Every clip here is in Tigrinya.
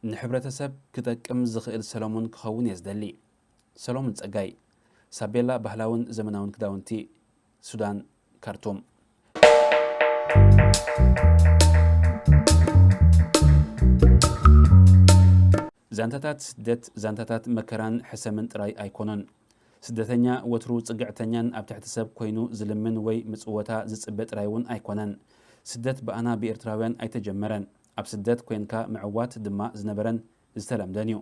ንሕብረተሰብ ክጠቅም ዝኽእል ሰለሙን ክኸውን እየ ዝደሊ። ሰሎሙን ጸጋይ፣ ሳቤላ ባህላውን ዘመናውን ክዳውንቲ፣ ሱዳን፣ ካርቱም። ዛንታታት ስደት ዛንታታት መከራን ሕሰምን ጥራይ ኣይኮኑን። ስደተኛ ወትሩ ጽግዕተኛን ኣብ ትሕቲ ሰብ ኮይኑ ዝልምን ወይ ምጽወታ ዝጽበ ጥራይ እውን ኣይኮነን። ስደት ብኣና ብኤርትራውያን ኣይተጀመረን። ኣብ ስደት ኮይንካ ምዕዋት ድማ ዝነበረን ዝተለምደን እዩ።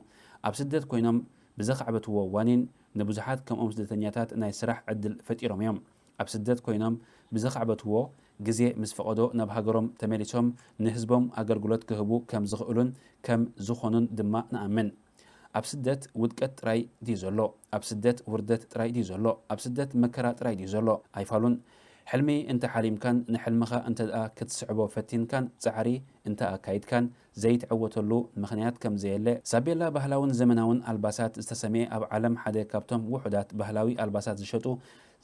ኣብ ስደት ኮይኖም ብዘኻዕበትዎ ዋኒን ንብዙሓት ከምኦም ስደተኛታት ናይ ስራሕ ዕድል ፈጢሮም እዮም። ኣብ ስደት ኮይኖም ብዘኻዕበትዎ ግዜ ምስ ፈቐዶ ናብ ሃገሮም ተመሊሶም ንህዝቦም ኣገልግሎት ክህቡ ከም ዝኽእሉን ከም ዝኾኑን ድማ ንኣምን። ኣብ ስደት ውድቀት ጥራይ ድዩ ዘሎ? ኣብ ስደት ውርደት ጥራይ ድዩ ዘሎ? ኣብ ስደት መከራ ጥራይ ድዩ ዘሎ? ኣይፋሉን። ሕልሚ እንተ ሓሊምካን ንሕልምኻ እንተ ደኣ ክትስዕቦ ፈቲንካን ጻዕሪ እንተ ኣካይድካን ዘይትዕወተሉ ምኽንያት ከም ዘየለ፣ ሳቤላ ባህላውን ዘመናውን ኣልባሳት ዝተሰምየ ኣብ ዓለም ሓደ ካብቶም ውሑዳት ባህላዊ ኣልባሳት ዝሸጡ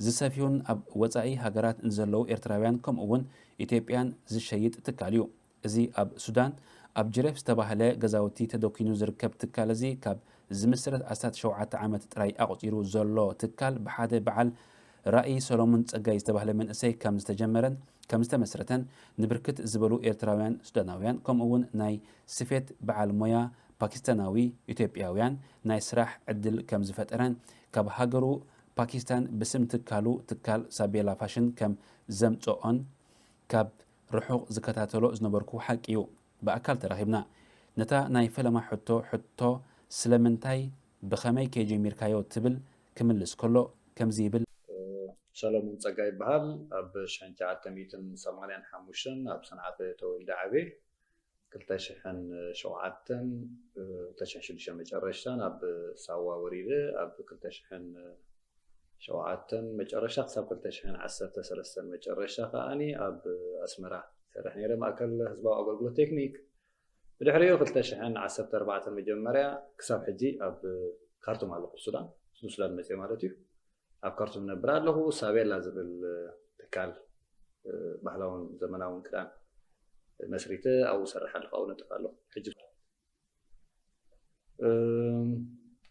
ዝሰፍዩን ኣብ ወጻኢ ሃገራት ንዘለዉ ኤርትራውያን ከምኡ እውን ኢትዮጵያን ዝሸይጥ ትካል እዩ። እዚ ኣብ ሱዳን ኣብ ጅሬፍ ዝተባህለ ገዛውቲ ተደኪኑ ዝርከብ ትካል እዚ ካብ ዝምስረት ኣስታት ሸውዓተ ዓመት ጥራይ ኣቑጺሩ ዘሎ ትካል ብሓደ በዓል ራእይ ሰሎሙን ጸጋይ ዝተባህለ መንእሰይ ከም ዝተጀመረን ከም ዝተመስረተን ንብርክት ዝበሉ ኤርትራውያን ሱዳናውያን ከምኡ እውን ናይ ስፌት በዓል ሞያ ፓኪስታናዊ ኢትዮጵያውያን ናይ ስራሕ ዕድል ከም ዝፈጠረን ካብ ሃገሩ ፓኪስታን ብስም ትካሉ ትካል ሳቤላ ፋሽን ከም ዘምጽኦን ካብ ርሑቕ ዝከታተሎ ዝነበርኩ ሓቂ እዩ። ብኣካል ተራኺብና ነታ ናይ ፈለማ ሕቶ ሕቶ ስለምንታይ ብኸመይ ከይ ጀሚርካዮ ትብል ክምልስ ከሎ ከምዚ ይብል። ሰለሙን ጸጋ ይበሃል። ኣብ ሽሕን ትሽዓተ ሚእትን ሰማንያን ሓሙሽተን ኣብ ሰንዓፈ ተወልደ ዓብየ። ክልተ ሽሕን ሸውዓተን፣ ክልተ ሽሕን ሽዱሽተን መጨረሽታ ናብ ሳዋ ወሪደ። ኣብ ክልተ ሽሕን ሸውዓተን መጨረሽታ ክሳብ ክልተ ሽሕን ዓሰርተ ሰለስተን መጨረሽታ ከኣኒ ኣብ ኣስመራ ይሰርሕ ነይረ፣ ማእከል ህዝባዊ ኣገልግሎት ቴክኒክ። ብድሕሪኡ ክልተ ሽሕን ዓሰርተ ኣርባዕተን መጀመርያ ክሳብ ሕጂ ኣብ ካርቱም ኣለኹ፣ ሱዳን፣ ሱዳን መፅየ ማለት እዩ። ኣብ ካርቱም ነብር ኣለኹ። ሳቤላ ዝብል ትካል ባህላውን ዘመናውን ክዳን መስሪተ ኣብኡ ሰርሕ ኣለኹ፣ ኣብኡ ነጥፍ ኣለኹ። ሕጂ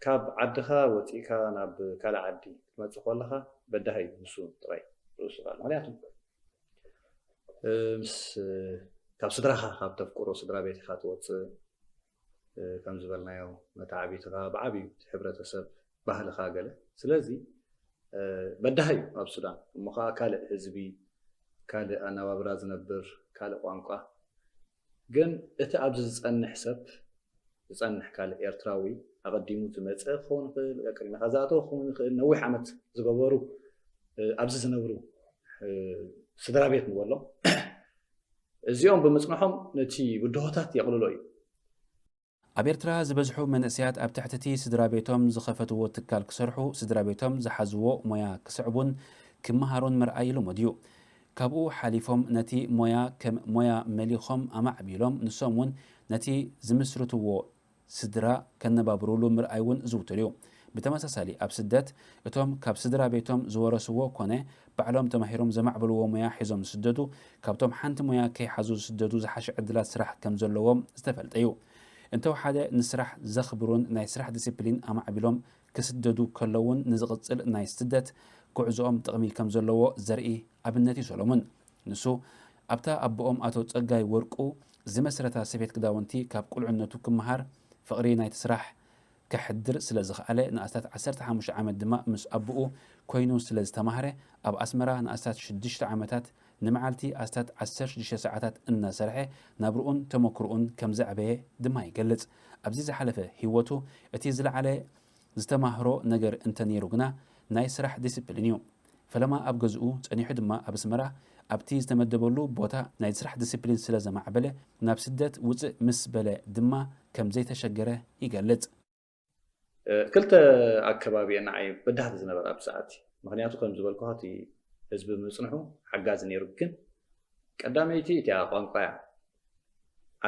ካብ ዓድኻ ወፂእካ ናብ ካልእ ዓዲ ክትመፅእ ከለኻ በዳሂ እዩ ንሱ ጥራይ ርእሱ ቃል። ምክንያቱ ምስ ካብ ስድራኻ ካብ ተፍቅሮ ስድራ ቤት ኢኻ ትወፅእ፣ ከም ዝበልናዮ መተዓቢትኻ ብዓብዩ እቲ ሕብረተሰብ ባህልኻ ገለ። ስለዚ በዳሂ እዩ ኣብ ሱዳን። እሞ ከዓ ካልእ ህዝቢ፣ ካልእ ኣነባብራ ዝነብር፣ ካልእ ቋንቋ። ግን እቲ ኣብዚ ዝፀንሕ ሰብ ዝፀንሕ ካልእ ኤርትራዊ ኣቐዲሙ ዝመፀ ክኸውን ይኽእል፣ ቅድሚኻ ዝኣተወ ክኸውን ይኽእል፣ ነዊሕ ዓመት ዝገበሩ ኣብዚ ዝነብሩ ስድራ ቤት ንበሎም እዚኦም ብምፅንሖም ነቲ ብድሆታት የቕልሎ እዩ። ኣብ ኤርትራ ዝበዝሑ መንእሰያት ኣብ ትሕቲ እቲ ስድራ ቤቶም ዝኸፈትዎ ትካል ክሰርሑ፣ ስድራ ቤቶም ዝሓዝዎ ሞያ ክስዕቡን ክመሃሩን ምርኣይ ልሙድ እዩ። ካብኡ ሓሊፎም ነቲ ሞያ ከም ሞያ መሊኾም ኣማዕቢሎም፣ ንሶም እውን ነቲ ዝምስርትዎ ስድራ ከነባብሩሉ ምርኣይ እውን ዝውቱር እዩ። ብተመሳሳሊ ኣብ ስደት እቶም ካብ ስድራ ቤቶም ዝወረስዎ ኮነ ባዕሎም ተማሂሮም ዘማዕበልዎ ሞያ ሒዞም ዝስደዱ ካብቶም ሓንቲ ሞያ ከይሓዙ ዝስደዱ ዝሓሸ ዕድላት ስራሕ ከም ዘለዎም ዝተፈልጠ እዩ። እንተወሓደ ንስራሕ ዘኽብሩን ናይ ስራሕ ዲሲፕሊን ኣማዕቢሎም ክስደዱ ከለውን ንዝቕጽል ናይ ስደት ጉዕዞኦም ጥቕሚ ከም ዘለዎ ዘርኢ ኣብነት እዩ ሰሎሙን። ንሱ ኣብታ ኣቦኦም ኣቶ ጸጋይ ወርቁ ዝመስረታ ስፌት ክዳውንቲ ካብ ቁልዕነቱ ክመሃር ፍቕሪ ናይቲ ስራሕ ከሕድር ስለ ዝኸኣለ ንኣስታት ዓሰርተ ሓሙሽተ ዓመት ድማ ምስ ኣቦኡ ኮይኑ ስለ ዝተማህረ ኣብ ኣስመራ ንኣስታት ሽዱሽተ ዓመታት ንመዓልቲ ኣስታት ዓሰርተ ሽዱሽተ ሰዓታት እናሰርሐ ናብርኡን ተመክርኡን ከም ዘዕበየ ድማ ይገልጽ። ኣብዚ ዝሓለፈ ህይወቱ እቲ ዝለዓለ ዝተማህሮ ነገር እንተ ነይሩ ግና ናይ ስራሕ ዲስፕሊን እዩ። ፈለማ ኣብ ገዝኡ ጸኒሑ ድማ ኣብ ኣስመራ ኣብቲ ዝተመደበሉ ቦታ ናይ ስራሕ ዲስፕሊን ስለ ዘማዕበለ ናብ ስደት ውፅእ ምስ በለ ድማ ከም ዘይተሸገረ ይገልጽ። ክልተ ኣከባቢ ንዓይ በዳህቲ ዝነበረ ኣብ ሰዓት ምክንያቱ ከም ዝበልኩኻ እቲ ህዝቢ ምፅንሑ ሓጋዚ ነይሩ ግን ቀዳመይቲ እቲኣ ቋንቋ እያ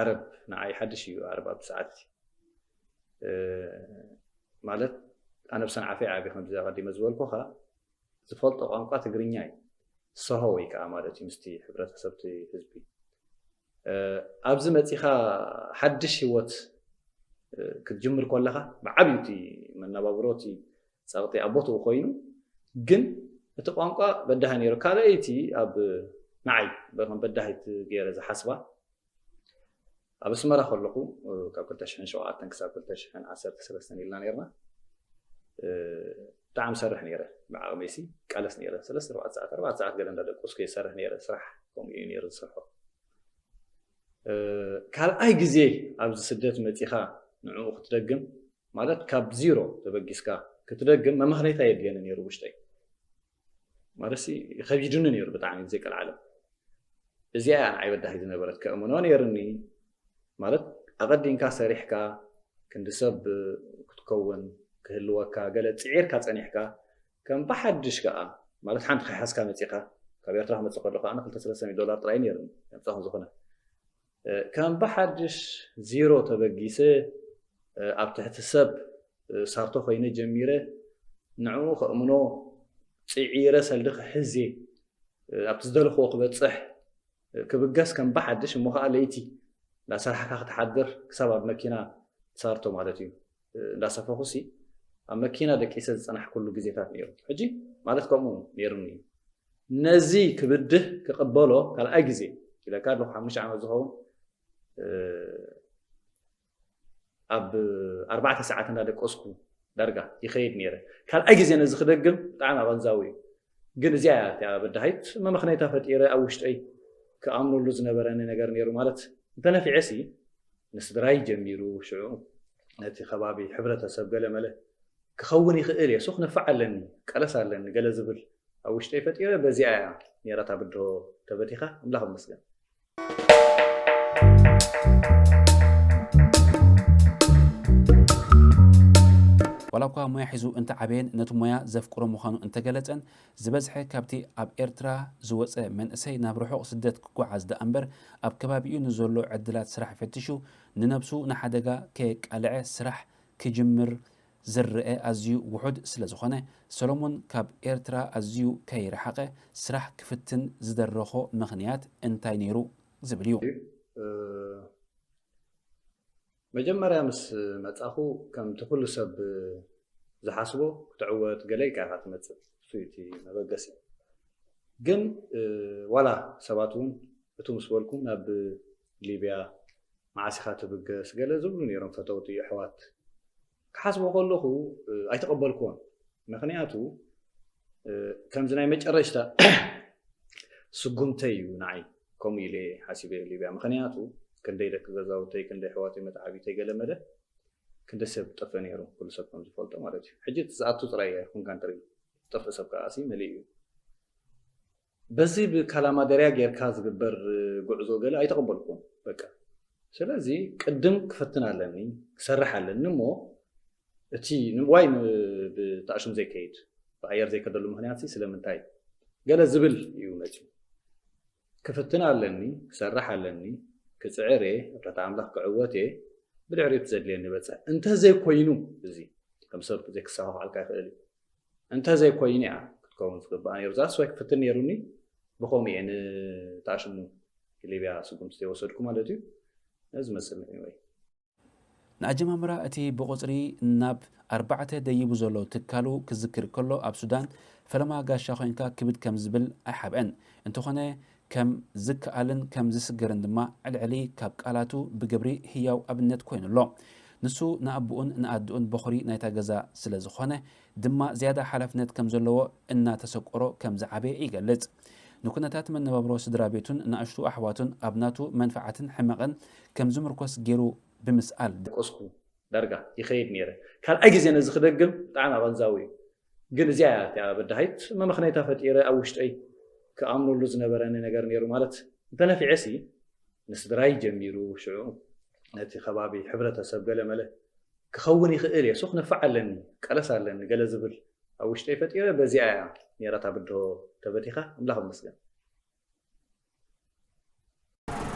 ዓረብ ንዓይ ሓድሽ እዩ ዓረብ ኣብ ሰዓት ማለት ኣነ ብሰንዓፈ ዓቢ ከምዚ ኣቐዲመ ዝበልኩኻ ዝፈልጦ ቋንቋ ትግርኛ እዩ ሰሆ ወይ ከዓ ማለት እዩ ምስቲ ሕብረተሰብ ህዝቢ ኣብዚ መፂኻ ሓድሽ ህይወት ክትጅምር ከለኻ ብዓብዩ እቲ መነባብሮ እቲ ጸቕጢ ኣብ ቦትኡ ኮይኑ፣ ግን እቲ ቋንቋ በዳሂ ነይሩ። ካልኣይቲ ኣብ ንዓይ ከም በዳሂት ገይረ ዝሓስባ ኣብ ኣስመራ ከለኹ ካብ ክልተ ሽሕን ሸውዓተን ክሳብ ክልተ ሽሕን ዓሰርተ ሰለስተን ኢልና ነርና። ብጣዕሚ ሰርሕ ነይረ፣ ብዓቕመይሲ ቃለስ ነይረ። ሰለስተ ኣርባዕተ ሰዓት ኣርባዕተ ሰዓት ገለ እንዳደቀስኩ እየ ዝሰርሕ ነይረ። ስራሕ ከምኡ እዩ ነይሩ ዝሰርሖ። ካልኣይ ግዜ ኣብዚ ስደት መፂኻ ንዕኡ ክትደግም ማለት ካብ ዚሮ ተበጊስካ ክትደግም መመኽነይታ የድልየኒ ነይሩ ውሽጠይ። ማለት ከቢዱኒ ነይሩ ብጣዕሚ ብዘይ ቀልዓለም። እዚኣ እያ ንዓይ በዳሂ ዝነበረት። ከእምኖ ነይርኒ ማለት ኣቐዲምካ ሰሪሕካ ክንዲ ሰብ ክትከውን ክህልወካ ገለ ፅዒርካ ፀኒሕካ ከም ብሓድሽ ከዓ ማለት ሓንቲ ከይሓዝካ መፂኻ ካብ ኤርትራ ክመፅእ ከለኹ ኣነ ክልተ ሰለስተ ሚእቲ ዶላር ጥራይ ነይርኒ መብፃኹ ዝኾነ ከም ብሓድሽ ዚሮ ተበጊሰ ኣብ ትሕቲ ሰብ ሳርቶ ኮይነ ጀሚረ ንዕኡ ከእምኖ ፅዒረ ሰልዲ ክሕዜ ኣብቲ ዝደለኽዎ ክበፅሕ ክብገስ ከም ብሓድሽ እሞ ከዓ ለይቲ እንዳሰራሕካ ክትሓድር ክሳብ ኣብ መኪና ሳርቶ ማለት እዩ እንዳሰፈኹሲ ኣብ መኪና ደቂሰ ዝፀናሕኩሉ ግዜታት ነይሩ። ሕጂ ማለት ከምኡ ነይሩኒ እዩ። ነዚ ክብድህ ክቕበሎ ካልኣይ ግዜ ኢለካ ኣለኹ ሓሙሽተ ዓመት ዝኸውን ኣብ ኣርባዕተ ሰዓት እንዳደቀስኩ ዳርጋ ይኸይድ ነይረ። ካልኣይ ግዜ ነዚ ክደግም ብጣዕሚ ኣቐንዛዊ እዩ። ግን እዚኣ እያ እቲኣ በዳሂት መመኽነይታ ፈጢረ ኣብ ውሽጠይ ክኣምነሉ ዝነበረኒ ነገር ነይሩ ማለት እንተነፊዐ ሲ ንስድራይ ጀሚሩ ሽዑ ነቲ ከባቢ ሕብረተሰብ ገለ መለ ክኸውን ይኽእል እየ ሱኽ ነፋዕ ኣለኒ ቀለስ ኣለኒ ገለ ዝብል ኣብ ውሽጠይ ፈጢረ በዚኣ እያ ነይራ እታ ብድሆ ተበቲኻ ኣምላኽ ይመስገን። ዋላ እኳ ሞያ ሒዙ እንተዓበየን ነቲ ሞያ ዘፍቅሮ ምዃኑ እንተገለጸን ዝበዝሐ ካብቲ ኣብ ኤርትራ ዝወጸ መንእሰይ ናብ ርሑቕ ስደት ክጓዓዝ ደኣ እምበር ኣብ ከባቢኡ ንዘሎ ዕድላት ስራሕ ፈቲሹ ንነብሱ ንሓደጋ ከየቃልዐ ስራሕ ክጅምር ዝረኣ ኣዝዩ ውሑድ ስለዝኾነ ሰሎሞን ካብ ኤርትራ ኣዝዩ ከይረሓቐ ስራሕ ክፍትን ዝደረኾ ምኽንያት እንታይ ነይሩ ዝብል እዩ። መጀመርያ ምስ መጻኹ ከምቲ ኩሉ ሰብ ዝሓስቦ ክትዕወት ገለ ኢልካ ኢኻ ትመጽእ። እሱ እዩ እቲ መበገሲ። ግን ዋላ ሰባት እውን እቱ ምስ በልኩ ናብ ሊብያ መዓስ ኢኻ ትብገስ ገለ ዝብሉ ነይሮም ፈተውቲ ኣሕዋት። ክሓስቦ ከለኹ ኣይተቐበልክዎን። ምኽንያቱ ከምዚ ናይ መጨረሽታ ስጉምተይ እዩ ንዓይ ከምኡ ኢለ ሓሲበ ሊብያ ምኽንያቱ ክንደይ ደቂ ገዛውተይ ክንደይ ኣሕዋተይ መተዓቢተይ ገለ መለ ክንደይ ሰብ ጠፍእ ነይሩ ኩሉ ሰብ ከም ዝፈልጦ ማለት እዩ ሕጂ እቲ ዝኣቱ ጥራይ ኣይኮንካን ትርኢ ዝጠፍእ ሰብ ከዓሲ መሊእ እዩ በዚ ብካላማደርያ ጌርካ ዝግበር ጉዕዞ ገለ ኣይተቐበልኩን በቃ ስለዚ ቅድም ክፍትን ኣለኒ ክሰርሕ ኣለኒ እሞ እቲ ንዋይ ብታእሹም ዘይከይድ ብኣየር ዘይከደሉ ምክንያት ስለምንታይ ገለ ዝብል እዩ መፅዩ ክፍትን ኣለኒ ክሰርሕ ኣለኒ ክፅዕር እየ እርዳታ ኣምላኽ ክዕወት እየ ብድሕሪኡ እቲ ዘድልየኒ በፅሕ እንተዘይኮይኑ እዚ ከም ሰብ ዘይክሰኻኽዓልካ ይኽእል እዩ እንተዘይኮይኑ እያ ክትከውን ዝግባኣ ነይሩ ዛስ ወይ ክፍትን ነይሩኒ ብኸምኡ እየ ንታሽሙ ሊብያ ስጉምቲ ዘይወሰድኩ ማለት እዩ ነዚ መስል ወይ ንኣጀማምራ እቲ ብቑጽሪ ናብ ኣርባዕተ ደይቡ ዘሎ ትካሉ ክዝክር ከሎ ኣብ ሱዳን ፈለማ ጋሻ ኮይንካ ክብድ ከም ዝብል ኣይሓብአን። እንተኾነ ከም ዝከኣልን ከም ዝስገርን ድማ ዕልዕሊ ካብ ቃላቱ ብግብሪ ህያው ኣብነት ኮይኑ ኣሎ። ንሱ ንኣቦኡን ንኣደኡን በኹሪ ናይታ ገዛ ስለ ዝኾነ ድማ ዝያዳ ሓላፍነት ከም ዘለዎ እናተሰቆሮ ከም ዝዓበየ ይገልጽ። ንኩነታት መነባብሮ ስድራ ቤቱን ንኣሽቱ ኣሕዋቱን ኣብ ናቱ መንፍዓትን ሕመቕን ከም ዝምርኮስ ገይሩ ብምስኣል ደቀስኩ ዳርጋ ይኸይድ ነይረ ካልኣይ ግዜ ነዚ ክደግም ብጣዕሚ ኣቐንዛዊ እዩ ግን እዚኣ እያ እቲኣ በዳሂት መመኽነይታ ፈጢረ ኣብ ውሽጠይ ክኣምነሉ ዝነበረኒ ነገር ነይሩ ማለት እንተነፊዐ ሲ ንስድራይ ጀሚሩ ሽዑ ነቲ ከባቢ ሕብረተሰብ ገለ መለ ክኸውን ይኽእል እየ ሱኽ ነፋዕ ኣለኒ ቀለስ ኣለኒ ገለ ዝብል ኣብ ውሽጠይ ፈጢረ በዚኣ እያ ነይራ እታ ብድሆ ተበቲኻ ኣምላኽ ይመስገን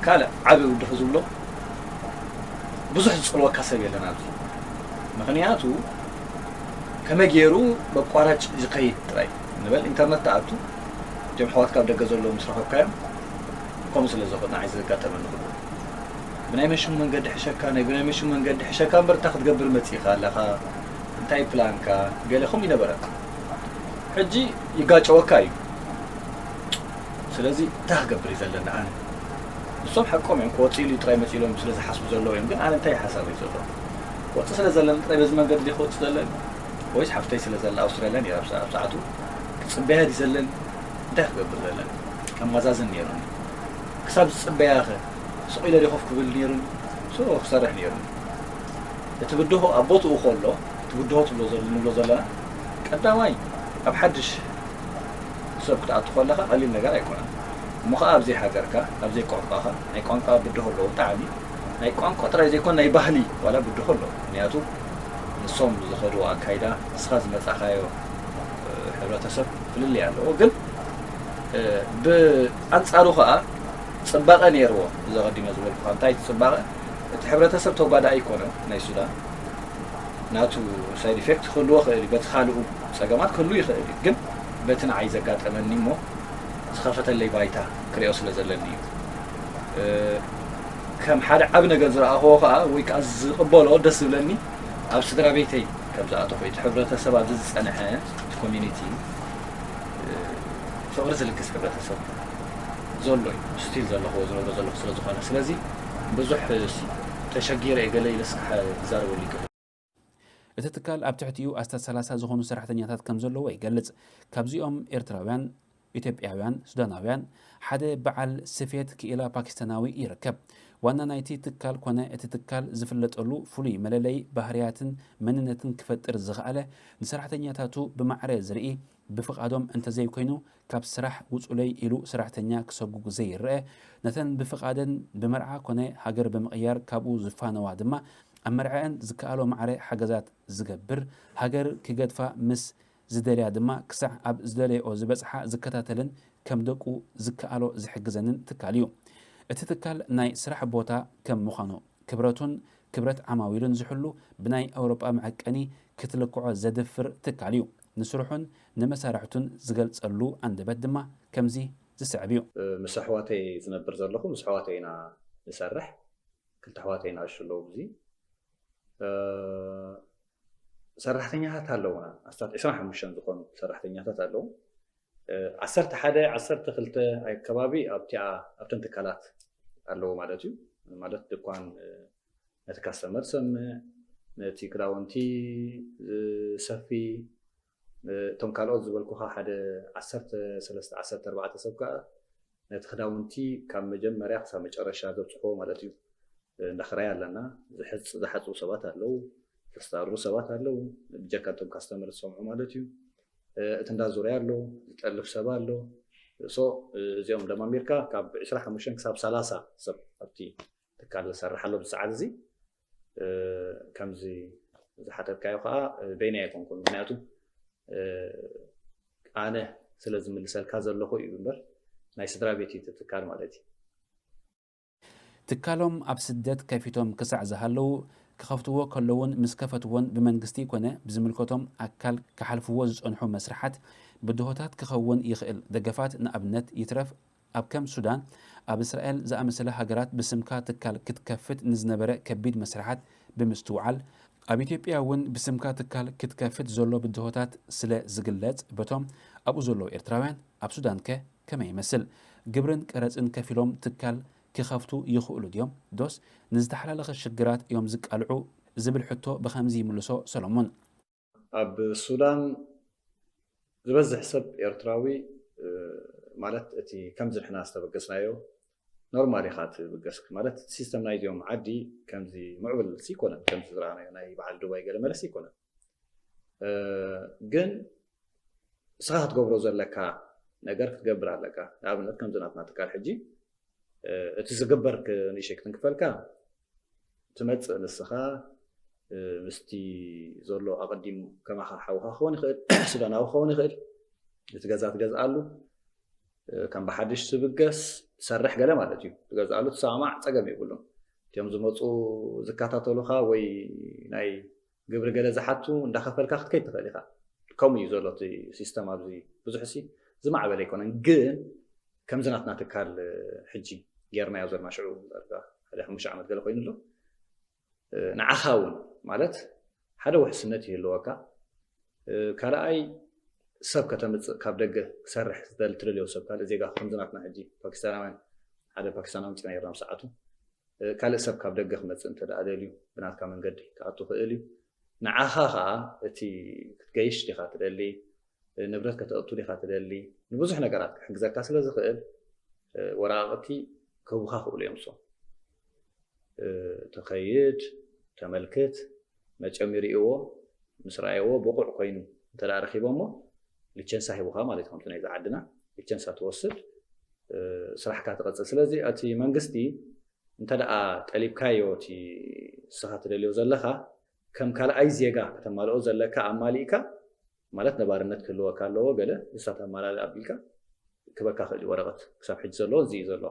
ካልእ ዓቢ ውድኺ ዝብሎ ብዙሕ ዝጸልወካ ሰብ የለን ኣብዚ ምኽንያቱ ከመይ ገይሩ በቋራጭ ዝኸይድ ጥራይ ንበል ኢንተርነት ተኣቱ እቶም ኣሕዋትካ ኣብ ደገ ዘለዉ ምስ ረኸብካዮም ከምኡ ስለ ዝኾነ ንዓይ ዘጋጠመኒ ኩሉ ናይ መሽሙ መንገዲ ሕሸካ፣ ናይ ብናይ መሽሙ መንገዲ ሕሸካ እምበር፣ እንታይ ክትገብር መጺእካ ኣለኻ? እንታይ ፕላንካ? ገለ ከምኡ ይነበረካ። ሕጂ ይጋጨወካ እዩ። ስለዚ እንታይ ክገብር እዩ ዘለኒ ኣነ? ንሶም ሓቆም እዮም፣ ክወጽእ ኢሉ ጥራይ መጺእ ኢሎም ስለ ዝሓስቡ ዘለዉ እዮም። ግን ኣነ እንታይ ሓሳብ እዩ ዘለዉ? ክወጽእ ስለ ዘለኒ ጥራይ በዚ መንገዲ ድየ ክወጽእ ዘለኒ? ወይስ ሓፍተይ ስለ ዘላ ኣውስትራልያ ነይራ ኣብ ሰ-፣ ኣብ ሰዓቱ ክጽበያ ድዩ ዘለኒ? እንታይ ክገብር ዘለኒ? ከማዛዝን ነይሩኒ። ክሳብ ዝጽበያኸ ስቕ ኢለ ድየ ኮፍ ክብል ነይሩኒ? ሶ ክሰርሕ ነይሩኒ። እቲ ብድሆ ኣብ ቦትኡ ከሎ፣ እቲ ብድሆ ትብሎ ዘለ-፣ ንብሎ ዘለና፣ ቀዳማይ ኣብ ሓድሽ ሰብ ክትኣቱ ከለኻ ቀሊል ነገር ኣይኮነን። እሞ ኸዓ ኣብ ዘይሃገርካ፣ ኣብ ዘይቋንቋኻ፣ ናይ ቋንቋ ብድሆ ኣለዎ ብጣዕሚ። ናይ ቋንቋ ጥራይ ዘይኮነ ናይ ባህሊ ዋላ ብድሆ ኣለዎ። ምክንያቱ ንሶም ዝኸድዎ ኣካይዳ፣ ንስኻ ዝመጻኻዮ፣ እ፣ ሕብረተሰብ ፍልልይ ኣለዎ። ግን፣ እ፣ ብኣንጻሩ ኸዓ ጽባቐ ነይርዎ። እዚ ኣቐዲመ ዝበልኩኻ፣ እንታይ እቲ ጽባቐ? እቲ ሕብረተሰብ ተጓዳኢ ኣይኮነን ናይ ሱዳን። ናቱ ሳይድ ኢፌክት ክህልዎ ይኽእል እዩ፣ በቲ ካልኡ ጸገማት ክህሉ ይኽእል እዩ። ግን በቲ ንዓይ ዘጋጠመኒ እሞ ዝኸፈተለይ ባይታ ክሪኦ ስለ ዘለኒ እዩ። እ፣ ከም ሓደ ዓቢ ነገር ዝረኣኽዎ ኸኣ ወይ ከኣ ዝቕበሎ ደስ ዝብለኒ ኣብ ስድራ ቤተይ ከም ዝኣተኹ እቲ ሕብረተሰብ ኣብዚ ዝጸንሐ እቲ ኮሚኒቲ፣ እ፣ ፍቕሪ ዝልግስ ሕብረተሰብ ዘሎ እዩ። ስቲል ዘለኹዎ ዝነብሮ ዘለኹ ስለ ዝኾነ። ስለዚ ብዙሕ፣ እ፣ ተሸጊረ እየ ገለ ኢለስ ክሓ-፣ ክዛረበሉ ይክእል። እቲ ትካል ኣብ ትሕቲኡ ኣስታት ሰላሳ ዝኾኑ ሰራሕተኛታት ከም ዘለዎ ይገልጽ። ካብዚኦም ኤርትራውያን፣ ኢትዮጵያውያን፣ ሱዳናውያን፣ ሓደ በዓል ስፌት ክኢላ ፓኪስታናዊ ይርከብ። ዋና ናይቲ ትካል ኮነ እቲ ትካል ዝፍለጠሉ ፍሉይ መለለዪ ባህርያትን መንነትን ክፈጥር ዝኸኣለ፣ ንሰራሕተኛታቱ ብማዕረ ዝርኢ፣ ብፍቓዶም እንተዘይኮይኑ ካብ ስራሕ ውጹለይ ኢሉ ሰራሕተኛ ክሰጉግ ዘይረኣ፣ ነተን ብፍቓደን ብመርዓ ኮነ ሃገር ብምቕያር ካብኡ ዝፋነዋ ድማ ኣብ መርዓኣን ዝከኣሎ ማዕረ ሓገዛት ዝገብር፣ ሃገር ክገድፋ ምስ ዝደልያ ድማ ክሳዕ ኣብ ዝደለይኦ ዝበጽሓ ዝከታተልን ከም ደቁ ዝከኣሎ ዝሕግዘንን ትካል እዩ። እቲ ትካል ናይ ስራሕ ቦታ ከም ምዃኑ ክብረቱን ክብረት ዓማዊሉን ዝሕሉ ብናይ ኣውሮጳ መዐቀኒ ክትልክዖ ዘድፍር ትካል እዩ። ንስርሑን ንመሳርሕቱን ዝገልጸሉ ኣንደበት ድማ ከምዚ ዝስዕብ እዩ። ምስ ኣሕዋተይ ዝነብር ዘለኹ፣ ምስ ኣሕዋተይ ኢና ንሰርሕ። ክልተ ኣሕዋተይ ንኣሽቱ ኣለዉ። እዚ፣ እ፣ ሰራሕተኛታት ኣለዉና። ኣስታት ዕስራን ሓሙሽተን ዝኾኑ ሰራሕተኛታት ኣለዉ። እ፣ ዓሰርተ ሓደ፣ ዓሰርተ ክልተ ኣይ ከባቢ ኣብቲኣ፣ ኣብተን ትካላት ኣለዉ ማለት እዩ። ማለት ድኳን፣ እ፣ ነቲ ካስተመር ዝሰምዕ፣ ነቲ ክዳውንቲ ዝሰፊ፣ እ፣ እቶም ካልኦት ዝበልኩኻ ሓደ ዓሰርተ ሰለስተ፣ ዓሰርተ ኣርባዕተ ሰብ ከኣ ነቲ ክዳውንቲ ካብ መጀመርያ ክሳብ መጨረሻ ዘብጽሕዎ ማለት እዩ። እ፣ እንዳ ክራይ ኣለና። ዝሕጽ-፣ ዝሓጽቡ ሰባት ኣለዉ፣ ዘስታሩ ሰባት ኣለዉ፣ ብጀካ እቶም ካስተመር ዝሰምዑ ማለት እዩ። እ፣ እቲ እንዳ ዙርያ ኣሎ፣ ዝጠልፍ ሰብ ኣሎ። ሶ፣ እ፣ እዚኦም ደማሚርካ ካብ ዕስራን ሓሙሽተን ክሳብ ሰላሳ ሰብ ኣብቲ ትካል ዝሰርሕ ኣሎ ኣብዚ ሰዓት እዚ። እ፣ ከምዚ ዝሓተትካዮ ከኣ፣ እ፣ በይነይ ኣይኮንኩን። ምክንያቱ፣ እ፣ ኣነ ስለ ዝምልሰልካ ዘለኹ እዩ እምበር፣ ናይ ስድራ ቤት እዩ እቲ ትካል ማለት እዩ። ትካሎም ኣብ ስደት ከፊቶም ክሳዕ ዝሃለዉ፣ ክኸፍትዎ ከለዉን ምስ ከፈትዎን ብመንግስቲ ኮነ ብዝምልከቶም ኣካል ክሓልፍዎ ዝጸንሑ መስርሓት ብድሆታት ክኸውን ይኽእል። ደገፋት ንኣብነት ይትረፍ ኣብ ከም ሱዳን፣ ኣብ እስራኤል ዝኣመሰለ ሃገራት ብስምካ ትካል ክትከፍት ንዝነበረ ከቢድ መስርሓት ብምስትውዓል፣ ኣብ ኢትዮጵያ እውን ብስምካ ትካል ክትከፍት ዘሎ ብድሆታት ስለ ዝግለጽ፣ በቶም ኣብኡ ዘለዉ ኤርትራውያን ኣብ ሱዳን ከ ከመይ ይመስል? ግብርን ቀረጽን ከፊሎም ትካል ክኸፍቱ ይኽእሉ ድዮም? ዶስ ንዝተሓላለኸ ሽግራት እዮም ዝቃልዑ? ዝብል ሕቶ ብኸምዚ ይምልሶ ሰሎሞን። ኣብ ሱዳን ዝበዝሕ ሰብ ኤርትራዊ፣ እ፣ ማለት እቲ ከምዚ ንሕና ዝተበገስናዮ ኖርማል ኢኻ ትብገስ። ማለት እቲ ሲስተም ናይዚኦም ዓዲ ከምዚ ምዕቡል ሲ ይኮነን፣ ከምዚ ዝረኣናዮ ናይ በዓል ዱባይ ገለ መለስ ይኮነን። እ፣ ግን ንስኻ ክትገብሮ ዘለካ ነገር ክትገብር ኣለካ። ንኣብነት ከምዚ ናትና ትካል ሕጂ፣ እ፣ እቲ ዝግበር ክ-፣ ንእሽተይ ክትንክፈልካ ትመጽእ ንስኻ፣ እ፣ ምስቲ ዘሎ ኣቐዲሙ ከማኻ ሓውኻ ክኸውን ይኽእል፣ ሱዳናዊ ክኸውን ይኽእል። እቲ ገዛ ትገዝኣሉ፣ እ፣ ከም ብሓድሽ ትብገስ፣ ትሰርሕ ገለ ማለት እዩ። ትገዝኣሉ፣ ትሰማማዕ፣ ጸገም የብሉን። እቲኦም ዝመጹ ዝከታተሉኻ ወይ ናይ ግብሪ ገለ ዝሓቱ እንዳኸፈልካ ክትከይድ ትኽእል ኢኻ። ከምኡ እዩ ዘሎ እቲ ሲስተም ኣብዚ። ብዙሕ ሲ ዝማዕበለ ኣይኮነን፣ ግን ከምዚ ናትና ትካል፣ እ፣ ሕጂ ጌርናዮ ዘለና ሽዑ ዳርጋ ድሕሪ ሓሙሽተ ዓመት ገለ ኮይኑ ኣሎ። ንዓኻ እውን ማለት ሓደ ውሕስነት ይህልወካ። ካልኣይ ሰብ ከተምፅእ ካብ ደገ ክሰርሕ ዝደሊ ትደልዮ ሰብ ካልእ ዜጋ ከምዚ ናትና ሕጂ ፓኪስታናውያን ሓደ ፓኪስታናዊ ምፅና ይረም ሰዓቱ ካልእ ሰብ ካብ ደገ ክመፅእ እንተ ደኣ ደልዩ ብናትካ መንገዲ ክኣቱ ክእል እዩ። ንዓኻ ከዓ እቲ ክትገይሽ ዲኻ ትደሊ፣ ንብረት ከተእቱ ዲኻ ትደሊ፣ ንብዙሕ ነገራት ክሕግዘካ ስለ ዝኽእል ወረቓቕቲ ክህቡኻ ክእሉ እዮም። ሶ ተኸይድ፣ ተመልክት፣ መጨም ይርእይዎ፣ ምስ ረኣይዎ ብቑዕ ኮይኑ እንተ ደኣ ረኺቦሞ ሊቸንሳ ሂቡኻ ማለት እዩ። ከምቲ ናይዚ ዓድና ሊቸንሳ ትወስድ ስራሕካ ትቐፅል። ስለዚ እቲ መንግስቲ እንተ ደኣ ጠሊብካዮ እቲ ንስኻ ትደልዮ ዘለኻ ከም ካልኣይ ዜጋ ከተማልኦ ዘለካ ኣማሊእካ ማለት ነባርነት ክህልወካ ኣለዎ ገለ ንሳ ተማላልእ ኣቢልካ ክበካ ክእል ወረቐት ክሳብ ሕጂ ዘለዎ እዚ እዩ ዘሎ።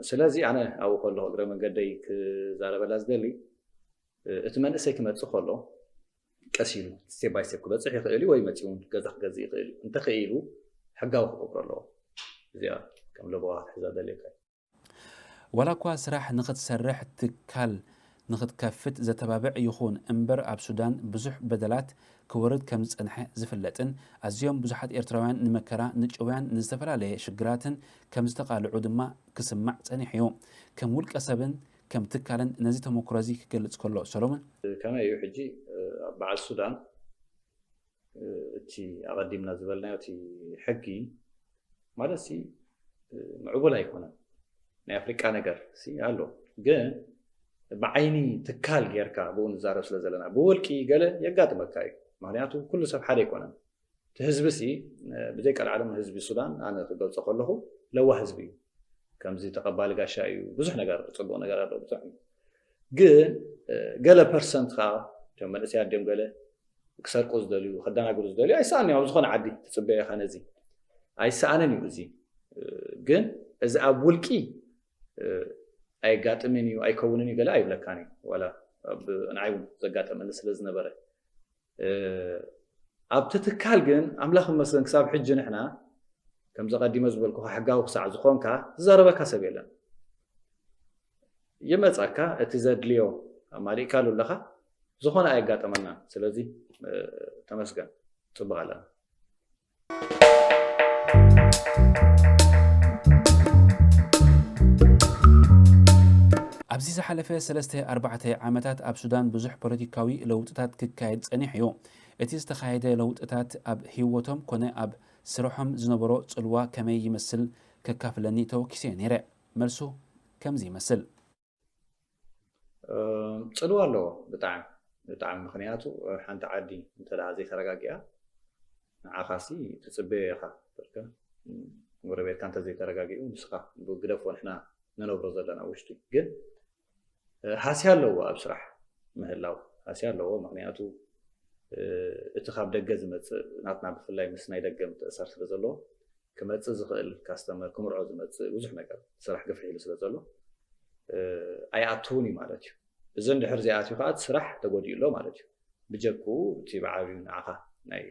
ስለዚ ኣነ ኣብኡ ከለኹ እግረ መንገደይ ክዛረበላ ዝደሊ እቲ መንእሰይ ክመፅእ ከሎ ቀስ ኢሉ ስቴፕ ባይ ስቴፕ ክበፅሕ ይኽእል እዩ ወይ መፂኡ እውን ገዛ ክገዝእ ይኽእል እዩ። እንተኽኢሉ ሕጋዊ ክገብሮ ኣለዎ። እዚኣ ከም ለበዋ ክትሕዛ ደልየካ እዩ። ዋላ እኳ ስራሕ ንኽትሰርሕ ትካል ንኽትከፍት ዘተባብዕ ይኹን እምበር ኣብ ሱዳን ብዙሕ በደላት ክወርድ ከም ዝጸንሐ ዝፍለጥን ኣዝዮም ብዙሓት ኤርትራውያን ንመከራ፣ ንጭውያን፣ ንዝተፈላለየ ሽግራትን ከም ዝተቓልዑ ድማ ክስማዕ ጸኒሑ እዩ። ከም ውልቀ ሰብን ከም ትካልን ነዚ ተመክሮ እዚ ክገልጽ ከሎ ሰሎሞን። ከመይ እዩ ሕጂ ኣብ በዓል ሱዳን እቲ ኣቐዲምና ዝበልናዮ እቲ ሕጊ ማለት ሲ ምዕቡል ኣይኮነን። ናይ ኣፍሪቃ ነገር ሲ ኣሎ ግን ብዓይኒ ትካል ጌርካ ብኡ ንዛረብ ስለ ዘለና ብውልቂ ገለ የጋጥመካ እዩ። ምክንያቱ ኩሉ ሰብ ሓደ ኣይኮነን። እቲ ህዝቢ ሲ ብዘይ ቀልዓለም ህዝቢ ሱዳን ኣነ ክገልፆ ከለኹ ለዋ ህዝቢ እዩ። ከምዚ ተቐባሊ ጋሻ እዩ። ብዙሕ ነገር ፅቡቅ ነገር ኣሎ ብዙሕ እዩ። ግን ገለ ፐርሰንት ከዓ እቶም መንእሰያት ድዮም ገለ ክሰርቁ ዝደልዩ ከደናግሩ ዝደልዩ ኣይሰኣን እዮም። ኣብ ዝኾነ ዓዲ ትፅበ ኢኻ ነዚ ኣይሰኣንን እዩ። እዚ ግን እዚ ኣብ ውልቂ ኣየጋጥምን እዩ ኣይከውንን እዩ ገለ ኣይብለካን እዩ። ዋላ ንዓይ እውን ዘጋጠመኒ ስለ ዝነበረ ኣብቲ ትካል ግን ኣምላኽ ይመስገን ክሳብ ሕጂ ንሕና ከምዚ ቀዲመ ዝበልኩኻ ሕጋዊ ክሳዕ ዝኾንካ ዝዛረበካ ሰብ የለን። ይመፀካ እቲ ዘድልዮ ኣማሊእካሉ ኣለኻ ዝኾነ ኣየጋጠመና። ስለዚ ተመስገን ፅቡቅ ኣለና። ኣብዚ ዝሓለፈ ሰለስተ ኣርባዕተ ዓመታት ኣብ ሱዳን ብዙሕ ፖለቲካዊ ለውጥታት ክካየድ ጸኒሑ እዩ። እቲ ዝተኻየደ ለውጥታት ኣብ ህይወቶም ኮነ ኣብ ስርሖም ዝነበሮ ጽልዋ ከመይ ይመስል ከካፍለኒ ተወኪሰዮ ነይረ። መልሱ ከምዚ ይመስል። ጽልዋ ኣለዎ ብጣዕሚ ብጣዕሚ ምክንያቱ ሓንቲ ዓዲ እንተ ዘይተረጋጊኣ ንዓኻሲ ትጽበዮ ኢኻ በርካ ጎረቤትካ እንተ ዘይተረጋጊኡ ንስኻ ግደፎ ንሕና ንነብሮ ዘለና ውሽጢ ግን ሃስያ ኣለዎ ኣብ ስራሕ ምህላው ሃስያ ኣለዎ ምክንያቱ እቲ ካብ ደገ ዝመፅእ ናትና ብፍላይ ምስ ናይ ደገ ምትእሳር ስለ ዘለዎ ክመፅእ ዝኽእል ካስተመር ክምርዖ ዝመፅእ ብዙሕ ነገር ስራሕ ግፍሕ ኢሉ ስለ ዘሎ ኣይኣትውን እዩ ማለት እዩ። እዚ እንድሕር ዘይኣትዩ ከዓ እቲ ስራሕ ተጎዲኡ ኣሎ ማለት እዩ። ብጀክኡ እቲ ብዓብዩ ንዓኻ ናይ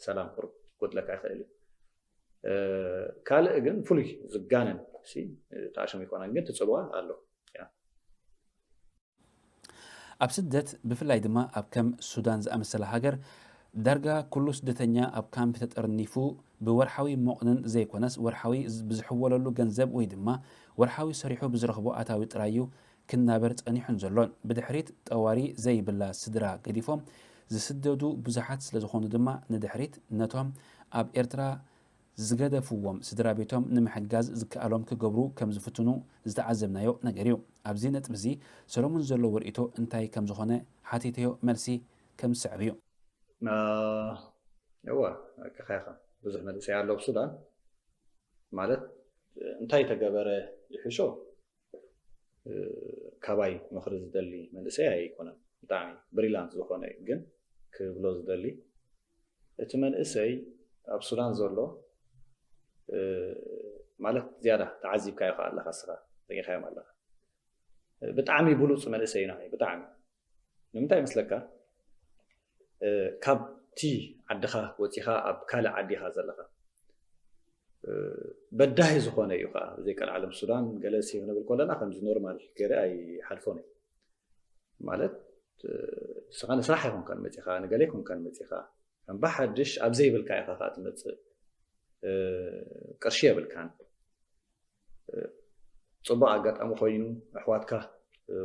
ሰላም ቁርብ ክጎድለካ ይኽእል እዩ። ካልእ ግን ፍሉይ ዝጋነን ሲ ተኣሽሙ ይኮነን ግን ትፅልዋ ኣሎ። ኣብ ስደት ብፍላይ ድማ ኣብ ከም ሱዳን ዝኣመሰለ ሃገር ዳርጋ ኩሉ ስደተኛ ኣብ ካምፕ ተጠርኒፉ ብወርሓዊ ሞቕንን ዘይኮነስ ወርሓዊ ብዝሕወለሉ ገንዘብ ወይ ድማ ወርሓዊ ሰሪሑ ብዝረኽቦ ኣታዊ ጥራይ እዩ ክናበር ጸኒሑን ዘሎን። ብድሕሪት ጠዋሪ ዘይብላ ስድራ ገዲፎም ዝስደዱ ብዙሓት ስለዝኾኑ ድማ ንድሕሪት ነቶም ኣብ ኤርትራ ዝገደፍዎም ስድራ ቤቶም ንምሕጋዝ ዝከኣሎም ክገብሩ ከም ዝፍትኑ ዝተዓዘብናዮ ነገር እዩ። ኣብዚ ነጥቢ እዚ ሰሎሙን ዘለዎ ርእይቶ እንታይ ከም ዝኾነ ሓቲተዮ መልሲ ከም ዝስዕብ እዩ። እወ ሓቅኻ ኢኻ ብዙሕ መንእሰይ ኣሎ ኣብ ሱዳን ማለት እንታይ ተገበረ ይሕሾ ካባይ ምኽሪ ዝደሊ መንእሰይ ኣይኮነን። ብጣዕሚ ብሪላንት ዝኾነ እዩ ግን ክብሎ ዝደሊ እቲ መንእሰይ ኣብ ሱዳን ዘሎ ማለት ዝያዳ ተዓዚብካዮ ከዓ ኣለካ ስኻ ርኢኻዮም ኣለካ ብጣዕሚ ብሉፅ መንእሰይ ኢና ብጣዕሚ ንምንታይ ይመስለካ ካብቲ ዓድኻ ወፂኻ ኣብ ካልእ ዓዲ ኢኻ ዘለኻ በዳሂ ዝኾነ እዩ ከዓ። ዘይቀልዓለም ሱዳን ገለ ሲ ክንብል ከለና ከምዚ ኖርማል ገይረ ኣይሓልፎን እዩ። ማለት ንስኻ ንስራሕ ኣይኮንካን መፂኻ፣ ንገለ ኣይኮንካን መፂኻ፣ ከም ብሓድሽ ኣብ ዘይብልካ ኢኻ ከዓ ትመፅእ። ቅርሺ የብልካን። ፅቡቅ ኣጋጣሚ ኮይኑ ኣሕዋትካ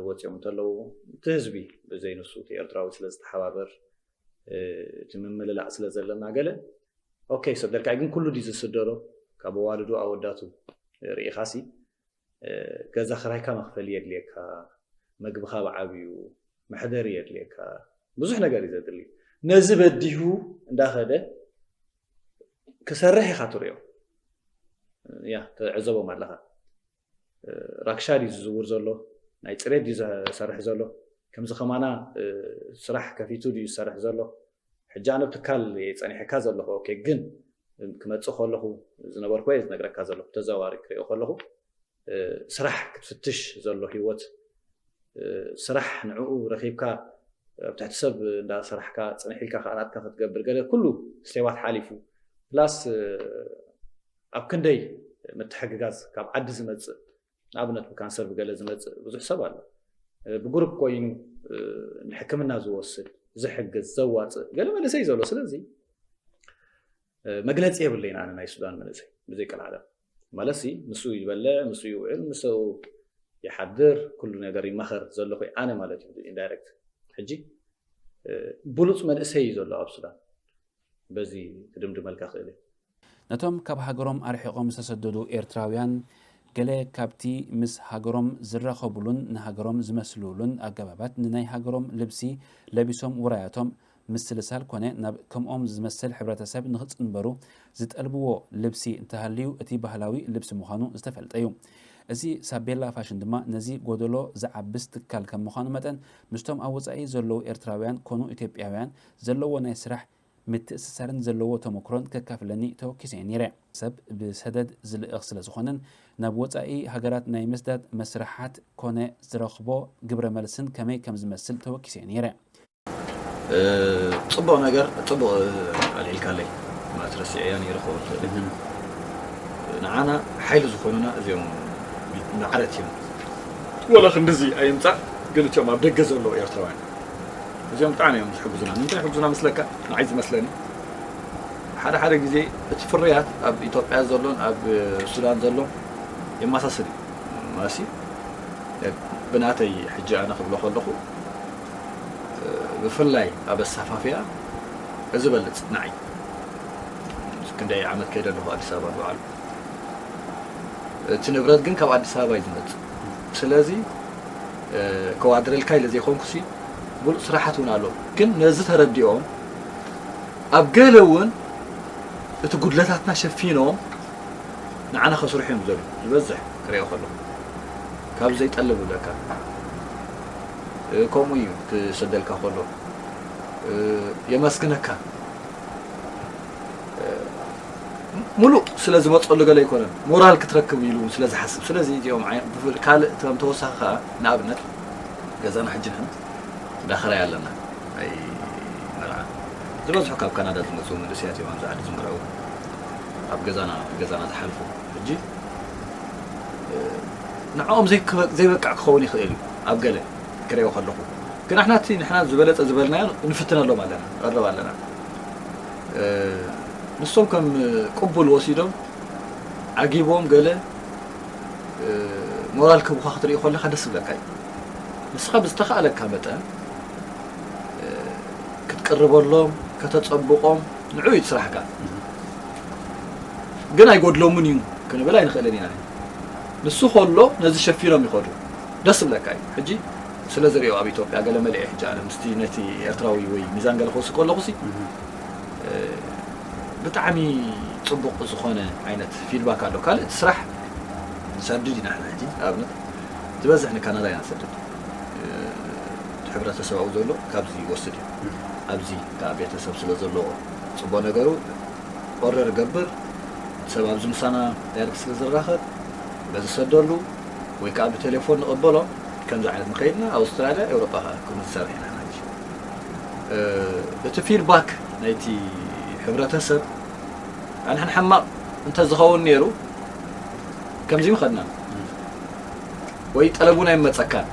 ወፂኦም እንተለዉ፣ እቲ ህዝቢ ብዘይንሱ እቲ ኤርትራዊ ስለ ዝተሓባበር፣ እቲ ምምልላእ ስለ ዘለና ገለ ኦኬ ሰደልካ። ግን ኩሉ ድዩ ዝስደዶ? ካብ ኣዋልዱ ኣወዳቱ ርኢኻሲ፣ ገዛ ክራይካ መኽፈሊ የድልየካ፣ መግብኻ ብዓብዩ፣ መሕደሪ የድልየካ፣ ብዙሕ ነገር እዩ ዘድሊ። ነዚ በዲሁ እንዳኸደ ክሰርሕ ኢኻ ትሪኦ። ያ ትዕዘቦም ኣለኻ። ራክሻ ድዩ ዝዝውር ዘሎ? ናይ ፅሬት ድዩ ዝሰርሕ ዘሎ? ከምዚ ከማና ስራሕ ከፊቱ ድዩ ዝሰርሕ ዘሎ? ሕጂ ኣነ ኣብ ትካል እየ ፀኒሐካ ዘለኹ። ኦኬ፣ ግን ክመፅእ ከለኹ ዝነበርኩ እየ ዝነግረካ ዘለኹ። ተዘዋዋሪ ክሪኦ ከለኹ ስራሕ ክትፍትሽ ዘሎ ህይወት፣ ስራሕ ንዕኡ ረኺብካ ኣብ ትሕቲ ሰብ እንዳሰራሕካ ፅንሕ ኢልካ ከዓ ናትካ ክትገብር ገለ ኩሉ ስቴባት ሓሊፉ፣ ፕላስ ኣብ ክንደይ ምትሕግጋዝ ካብ ዓዲ ዝመፅእ፣ ንኣብነት ብካንሰር ብገለ ዝመፅእ ብዙሕ ሰብ ኣሎ። ብጉሩፕ ኮይኑ ንሕክምና ዝወስድ፣ ዝሕግዝ፣ ዘዋፅእ ገለ መንእሰይ ዘሎ። ስለዚ መግለፂ የብለይን ኣነ ናይ ሱዳን መንእሰይ ብዘይቀልዓለም። ማለት ሲ ምስኡ ይበልዕ፣ ምስኡ ይውዕል፣ ምስኡ ይሓድር፣ ኩሉ ነገር ይማኸር ዘለኹ ኣነ ማለት እዩ ኢንዳይሬክት። ሕጂ ብሉፅ መንእሰይ እዩ ዘሎ ኣብ ሱዳን። በዚ ክድምድመልካ ክእል እየ። ነቶም ካብ ሃገሮም ኣርሒቖም ዝተሰደዱ ኤርትራውያን፣ ገለ ካብቲ ምስ ሃገሮም ዝራኸቡሉን ንሃገሮም ዝመስሉሉን ኣገባባት፣ ንናይ ሃገሮም ልብሲ ለቢሶም ውራያቶም ምስልሳል ኮነ ናብ ከምኦም ዝመስል ሕብረተሰብ ንኽጽንበሩ ዝጠልብዎ ልብሲ እንተሃልዩ፣ እቲ ባህላዊ ልብሲ ምዃኑ ዝተፈልጠ እዩ። እዚ ሳቤላ ፋሽን ድማ ነዚ ጎደሎ ዝዓብስ ትካል ከም ምዃኑ መጠን፣ ምስቶም ኣብ ወጻኢ ዘለዉ ኤርትራውያን ኮኑ ኢትዮጵያውያን ዘለዎ ናይ ስራሕ ምትእስሳርን ዘለዎ ተመክሮን ከካፍለኒ ተወኪሰ እየ ነይረ። ሰብ ብሰደድ ዝልእኽ ስለ ዝኾነን ናብ ወጻኢ ሃገራት ናይ ምስዳድ መስርሓት ኮነ ዝረኽቦ ግብረ መልስን ከመይ ከም ዝመስል ተወኪሰ እየ ነይረ። እ፣ ጽቡቕ ነገር፣ ጽቡቕ፣ እ፣ ኣልዒልካለይ። ማለት ረሲዐያ ነይረ ክኸውን ይኽእል እዩ። እህ። ንዓና ሓይሊ ዝኾኑና እዚኦም ማዕረት እዮም። ወላ ክንድዚ ኣይምጻእ፣ ግን እቲኦም ኣብ ደገ ዘለዉ ኤርትራውያን እዚኦም ብጣዕሚ እዮም ዝሕግዙና። ንምንታይ ይሕግዙና መስለካ? ንዓይ ዝመስለኒ፣ ሓደ ሓደ ግዜ እቲ ፍርያት ኣብ ኢትዮጵያ ዘሎን ኣብ ሱዳን ዘሎን የመሳስል እዩ። ማሲ፣ ብናተይ ሕጂ ኣነ ክብሎ ከለኹ፣ ብፍላይ ኣብ ኣሰፋፍያ እዚ በልጽ ንዓይ። ክንደይ ዓመት ከይደ ኣለኹ ኣዲስ ኣበባ ብባዕሉ። እቲ ንብረት ግን ካብ ኣዲስ ኣበባ እዩ ዝመጽእ። ስለዚ፣ እ፣ ከዋድረልካ ኢለ ዘይኮንኩሲ፣ ብሉጽ ስራሓት እውን ኣሎ። ግን ነዚ ተረዲኦም፣ ኣብ ገለ እውን እቲ ጉድለታትና ሸፊኖም ንዓና ከስርሑ እዮም ዝደልዩ። ዝበዝሕ ክሪኦ ከለኹ። ካብ ዘይጠልብ ይብለካ። እ፣ ከምኡ እዩ ክሰደልካ ከሎ። እ፣ የመስግነካ። እ፣ ሙሉእ ስለ ዝመፀሉ ገለ ኣይኮነን። ሞራል ክትረክብ ኢሉ እውን ስለ ዝሓስብ። ስለዚ እዚኦም ዓይ-፣ ብፍል-፣ ካልእ ከም ተወሳኺ ከዓ ንኣብነት ገዛና ሕጂ ንሕና እንዳ ኸራይ ኣለና። ናይ መርዓ። ዝበዝሑ ካብ ካናዳ ዝመፁ መንእሰያት እዮም ኣብዚ ዓዲ ዝምርዐው። ኣብ ገዛና፣ ገዛና ዝሓልፉ። ሕጂ፣ እ፣ ንዕኦም ዘይክበ-፣ ዘይበቅዕ ክኸውን ይኽእል እዩ። ኣብ ገለ ክሪኦ ከለኹ። ግን ንሕና እቲ ንሕና ዝበለጸ ዝበልናዮ ንፍትነሎም ኣለና፣ ንቐርብ ኣለና። እ፣ ንሶም ከም ቅቡል ወሲዶም ዓጊቦም ገለ፣ እ፣ ሞራል ክህቡኻ ክትርኢ ከለኻ ደስ ዝብለካ እዩ። ንስኻ ብዝተኻእለካ መጠን፣ እ፣ ክትቅርበሎም፣ ከተጸብቖም፣ ንዑ እዩ እቲ ስራሕካ። ግን ኣይጎድሎምን እዩ ክንብል ኣይንኽእልን ኢና። ንሱ ከሎ ነዚ ሸፊኖም ይኸዱ። ደስ ዝብለካ እዩ። ሕጂ ስለ ዝሪኦ ኣብ ኢትዮጵያ ገለ መልአ ሕጂ ኣነ ምስቲ ነቲ ኤርትራዊ ወይ ሚዛን ገለ ክወስድ ከለኹ ሲ፣ እህ። እ፣ ብጣዕሚ ጽቡቕ ዝኾነ ዓይነት ፊድባክ ኣሎ። ካልእ እቲ ስራሕ ንሰድድ ኢና ንሕና ሕጂ ንኣብነት ዝበዝሕ ንካናዳ ኢና ንሰድድ። እ፣ እቲ ሕብረተሰብ ኣብኡ ዘሎ ካብዚ ይወስድ እዩ። እህ። ኣብዚ ከዓ ቤተሰብ ስለ ዘለዎ ጽቡቕ ነገሩ ኦርደር ገብር፣ ሰብ ኣብዚ ምሳና ዳይሬክት ስለ ዝራኸብ በዚ ሰደሉ ወይ ከዓ ብቴሌፎን ንቕበሎም። ከምዚ ዓይነት ንኸይድና ኣውስትራልያ፣ ኤውሮጳ ከዓ ከምኡ ዝሰርሕ ኢና ንሕጂ። እ፣ እቲ ፊድባክ ናይቲ ሕብረተሰብ ኣንሕን ሕማቕ እንተዝኸውን ነይሩ ከምዚ ምኸድና ወይ ጠለቡን ኣይመፀካን።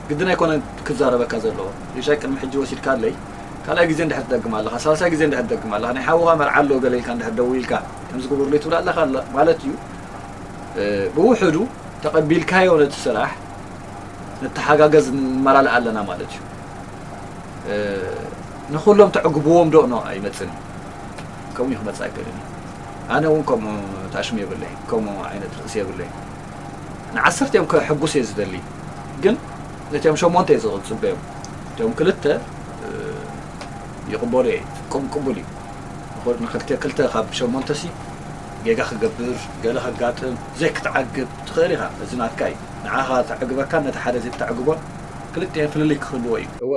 ግድን ኣይኮነን ክዛረበካ ዘለዎ። ሻይ ቅድሚ ሕጂ ወሲድካለይ፣ ካልኣይ ግዜ እንድሕር ትደግም ኣለኻ፣ ሳልሳይ ግዜ እንድሕር ትደግም ኣለኻ፣ ናይ ሓውኻ መርዓ ኣሎ ገለ ኢልካ እንድሕር ደው ኢልካ ከምዚ ግበሩለይ ትብል ኣለኻ ማለት እዩ። ብውሕዱ ተቐቢልካዮ ነቲ ስራሕ ንተሓጋገዝ ንመላልእ ኣለና ማለት እዩ። ንኩሎም ተዕግብዎም ዶ ነው ኣይመፅን እዩ። ከምኡ እዩ ክመፅእ ኣይክእልን እዩ። ኣነ እውን ከምኡ ተኣሽሙ የብለይ፣ ከምኡ ዓይነት ርእሲ የብለይ። ንዓሰርተ እዮም ከሕጉስ እየ ዝደሊ፣ ግን ነቲኦም ሸሞንተ እየ ዝፅበዮም። እቲኦም ክልተ ይቕበሎ እየ፣ ቅም ቅቡል እዩ። ንኽልተ ክልተ ካብ ሸሞንተ ሲ ጌጋ ክገብር፣ ገለ ከጋጥም ዘይክትዓግብ ትኽእል ኢኻ። እዚ ናትካ እዩ። ንዓኻ ተዕግበካን ነቲ ሓደ ዘይተዕግቦን ክልተ ፍልልይ ክህልዎ እዩ። እወ፣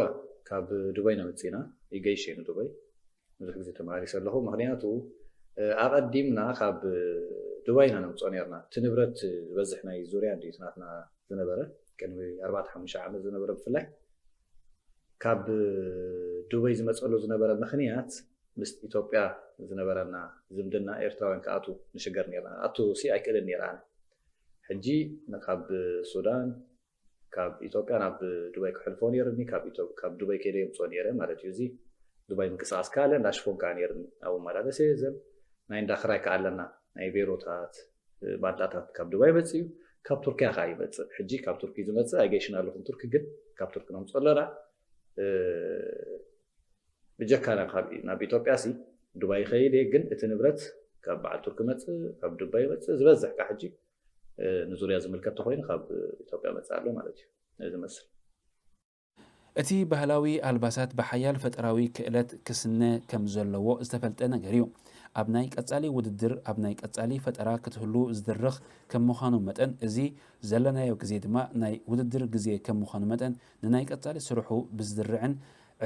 ካብ ዱባይ ኢና መፂና። ይገይሽ እየ ንዱባይ። ብዙሕ ግዜ ተመላሊሰ ኣለኹ። ምኽንያቱ ኣቐዲምና ካብ ዱባይ ኢና ነምፅኦ ነርና። እቲ ንብረት ዝበዝሕ ናይ ዙርያ እንዲ ናትና ዝነበረ ቅድሚ ኣርባዕተ ሓሙሽተ ዓመት ዝነበረ ብፍላይ ካብ ዱበይ ዝመፀሉ ዝነበረ ምኽንያት ምስ ኢትዮጵያ ዝነበረና ዝምድና ኤርትራውያን ክኣቱ ንሽገር ነርና። ኣቱ ሲ ኣይክእልን ነይረ ኣነ። ሕጂ ካብ ሱዳን ካብ ኢትዮጵያ ናብ ዱባይ ክሕልፎ ነይርኒ፣ ካብ ዱባይ ከይደ የምፅኦ ነይረ ማለት እዩ። እዚ ዱባይ ምንቅስቃስ ካልእ እንዳ ሽፎን ከዓ ነይርኒ ኣብኡ መላለሰ። ዘን ናይ እንዳ ክራይ ከዓ ኣለና፣ ናይ ቬሮታት ባንጣታት ካብ ዱባይ መፅእ እዩ። ካብ ቱርኪያ ከዓ ይመፅእ። ሕጂ ካብ ቱርኪ ዝመፅእ ኣይገይሽን ኣለኹም። ቱርኪ ግን ካብ ቱርኪ ነምፅኦ ኣለና። ብጀካ ናብ ኢትዮጵያ ሲ ዱባይ ይኸይድ እየ፣ ግን እቲ ንብረት ካብ በዓል ቱርኪ መፅእ፣ ካብ ዱባይ መፅእ፣ ዝበዝሕ ከዓ ሕጂ ንዙርያ ዝምልከት ተኮይኑ ካብ ኢትዮጵያ መፅእ ኣሎ ማለት እዩ። እዚ መስል እቲ ባህላዊ ኣልባሳት ብሓያል ፈጠራዊ ክእለት ክስነ ከም ዘለዎ ዝተፈልጠ ነገር እዩ። ኣብ ናይ ቀጻሊ ውድድር፣ ኣብ ናይ ቀጻሊ ፈጠራ ክትህሉ ዝድርኽ ከም ምዃኑ መጠን፣ እዚ ዘለናዮ ግዜ ድማ ናይ ውድድር ግዜ ከም ምዃኑ መጠን፣ ንናይ ቀጻሊ ስርሑ ብዝድርዕን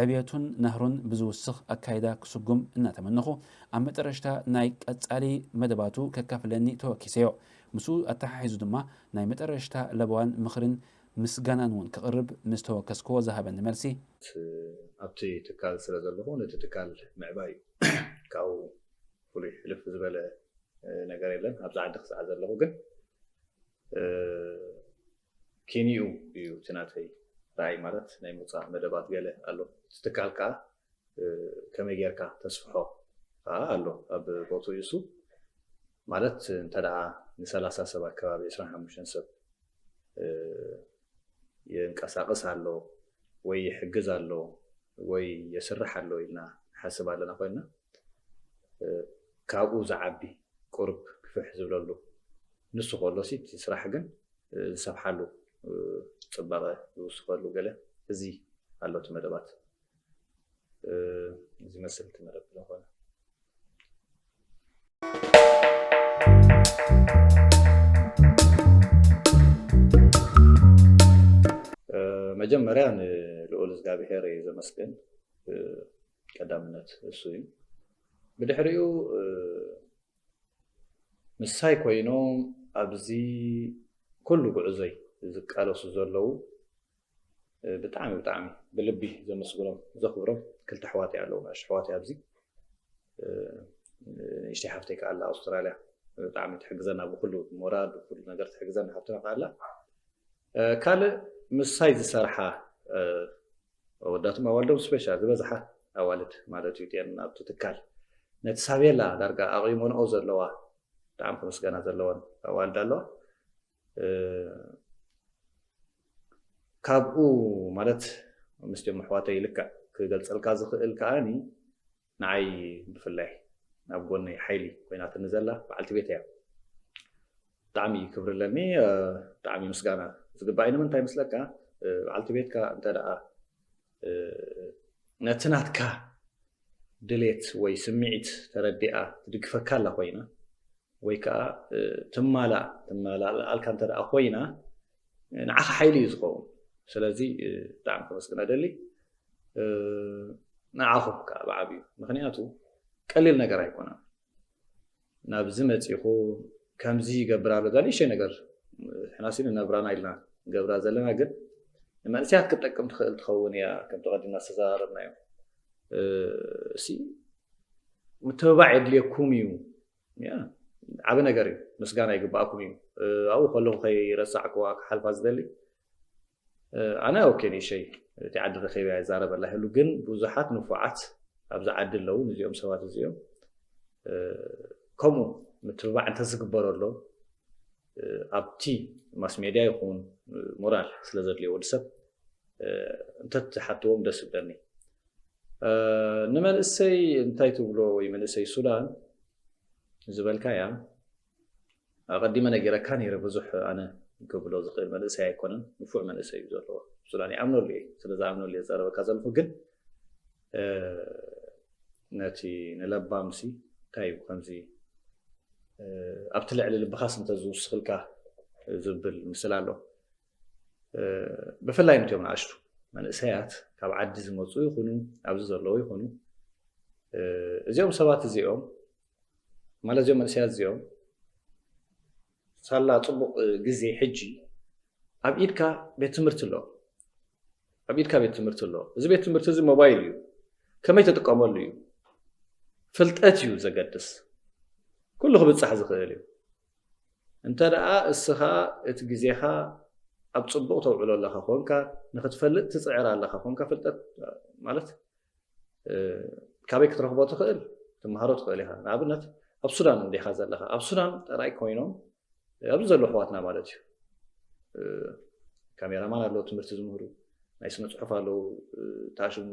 ዕብየቱን ናህሩን ብዝውስኽ ኣካይዳ ክስጉም እናተመነኹ፣ ኣብ መጠረሽታ ናይ ቀጻሊ መደባቱ ከካፍለኒ ተወኪሰዮ። ምስኡ ኣተሓሒዙ ድማ ናይ መጠረሽታ ለበዋን ምኽርን ምስጋናን እውን ከቕርብ ምስ ተወከስክዎ ዝሃበኒ መልሲ፣ ኣብቲ ትካል ስለ ዘለኹ ነቲ ትካል ምዕባይ ካብኡ ፍሉይ ሕልፍ ዝበለ ነገር የለን። ኣብዚ ዓዲ ክሳዕ ዘለኹ ግን ኪንኡ እዩ እቲ ናተይ ራእይ፣ ማለት ናይ ምውፃእ መደባት ገለ ኣሎ። እቲ ትካል ከዓ ከመይ ጌርካ ተስፍሖ ከዓ ኣሎ ኣብ ቦትኡ እሱ ማለት እንተ ደኣ ንሰላሳ ሰብ ኣከባቢ ዕስራን ሓሙሽተን ሰብ የንቀሳቕስ ኣሎ ወይ ይሕግዝ ኣሎ ወይ የስርሕ ኣሎ ኢልና ንሓስብ ኣለና ኮይንና ካብኡ ዝዓቢ ቁሩብ ክፍሕ ዝብለሉ ንሱ ከሎ ሲ እቲ ስራሕ ግን ዝሰፍሓሉ ፅባቐ ዝውስኸሉ ገለ እዚ ኣሎ እቲ መደባት ዝመስል እቲ መደብ ዝኾነ መጀመርያ ንልኡል እግዚኣብሔር እዩ ዘመስግን። ቀዳምነት እሱ እዩ። ብድሕሪኡ ምሳይ ኮይኖም ኣብዚ ኩሉ ጉዕዞይ ዝቃለሱ ዘለዉ ብጣዕሚ ብጣዕሚ ብልቢ ዘመስግኖም ዘኽብሮም ክልተ ኣሕዋት ኣለዉ፣ ንኣሽቱ ኣሕዋት ኣብዚ ንእሽተይ ሓፍተይ ከዓ ኣላ ኣውስትራልያ ብጣዕሚ ትሕግዘና ብኩሉ ሞራል ብኩሉ ነገር ትሕግዘና ሓፍትና ከዓ ኣላ። ካልእ ምሳይ ዝሰርሓ ኣወዳትም ኣዋልዶም ስፔሻል ዝበዝሓ ኣዋልድ ማለት እዩ እቲአን ኣብቲ ትካል ነቲ ሳቤላ ዳርጋ ኣቂሞንኦ ዘለዋ ብጣዕሚ ክምስገና ዘለወን ኣዋልድ ኣለዋ። ካብኡ ማለት ምስቲኦም ኣሕዋተይ ልክዕ ክገልፀልካ ዝኽእል ከዓኒ ንዓይ ብፍላይ ኣብ ጎነይ ሓይሊ ኮይናትኒ ዘላ በዓልቲ ቤት እያ። ብጣዕሚ ክብሪ ኣለኒ። ብጣዕሚ ምስጋና ዝግባእ እዩ። ንምንታይ ምስለካ በዓልቲ ቤትካ እንተ ደኣ ነቲ ናትካ ድሌት ወይ ስምዒት ተረዲኣ ትድግፈካ ኣላ ኮይና ወይ ከዓ ትማላእ ትመላልኣልካ እንተ ደኣ ኮይና ንዓኻ ሓይሊ እዩ ዝኸውን። ስለዚ ብጣዕሚ ከመስግና ደሊ ንዓኹም ከዓ ብዓብዩ ምክንያቱ ቀሊል ነገር ኣይኮነን። ናብዚ መፂኹ ከምዚ ይገብር ኣሎ እዛ ንእሽተይ ነገር ሕናሲ ንነብራና ኢልና ንገብራ ዘለና ግን ንመንእሰያት ክትጠቅም ትኽእል ትኸውን እያ። ከምቲ ቀዲምና ዝተዘራረብናዮ እሲ ምትብባዕ የድልየኩም እዩ። ያ ዓብ ነገር እዩ። ምስጋና ይግባኣኩም እዩ። ኣብኡ ከለኹ ከይረሳዕክዋ ክሓልፋ ዝደሊ ኣነ ኦኬ ንእሸይ እቲ ዓዲ ረኺበ ይዛረበላ ይህሉ ግን ብዙሓት ንፉዓት ኣብዚ ዓዲ ኣለዉ። ንዚኦም ሰባት እዚኦም ከምኡ ምትብባዕ እንተዝግበረሎም ኣብቲ ማስ ሜድያ ይኹን ሞራል ስለ ዘድልዮ ወዲ ሰብ እንተትሓትዎም ደስ ይብለኒ። ንመንእሰይ እንታይ ትብሎ ወይ መንእሰይ ሱዳን ዝበልካያ ኣቐዲመ ነጊረካ ነይረ። ብዙሕ ኣነ ክብሎ ዝኽእል መንእሰይ ኣይኮነን፣ ንፉዕ መንእሰይ እዩ ዘለዎ። ሱዳን ይኣምነሉ እየ፣ ስለ ዝኣምነሉ እየ ዝዛረበካ ዘለኹ። ግን ነቲ ንለባምሲ እንታይ እዩ ከምዚ ኣብቲ ልዕሊ ልብኻስ እንተዝውስኽልካ ዝብል ምስል ኣሎ። ብፍላይ ነቲኦም ንኣሽቱ መንእሰያት ካብ ዓዲ ዝመፁ ይኹኑ ኣብዚ ዘለዉ ይኹኑ እዚኦም ሰባት እዚኦም ማለት እዚኦም መንእሰያት እዚኦም ሳላ ፅቡቕ ግዜ ሕጂ ኣብ ኢድካ ቤት ትምህርቲ ኣሎ ኣብ ኢድካ ቤት ትምህርቲ ኣሎ። እዚ ቤት ትምህርቲ እዚ ሞባይል እዩ። ከመይ ትጥቀመሉ እዩ። ፍልጠት እዩ ዘገድስ። ኩሉ ክብፃሕ ዝኽእል እዩ። እንተ ደኣ እስኻ እቲ ግዜኻ ኣብ ፅቡቕ ተውዕሎ ኣለኻ ኮንካ ንክትፈልጥ ትፅዕር ኣለኻ ኮንካ ፍልጠት ማለት ካበይ ክትረኽቦ ትኽእል ትምሃሮ ትኽእል ኢኻ። ንኣብነት ኣብ ሱዳን እንዲኻ ዘለኻ ኣብ ሱዳን ጥራይ ኮይኖም ኣብዚ ዘለዉ ኣሕዋትና ማለት እዩ። ካሜራማን ኣለዉ ትምህርቲ ዝምህሩ ናይ ስነ ፅሑፍ ኣለዉ ታሽሙ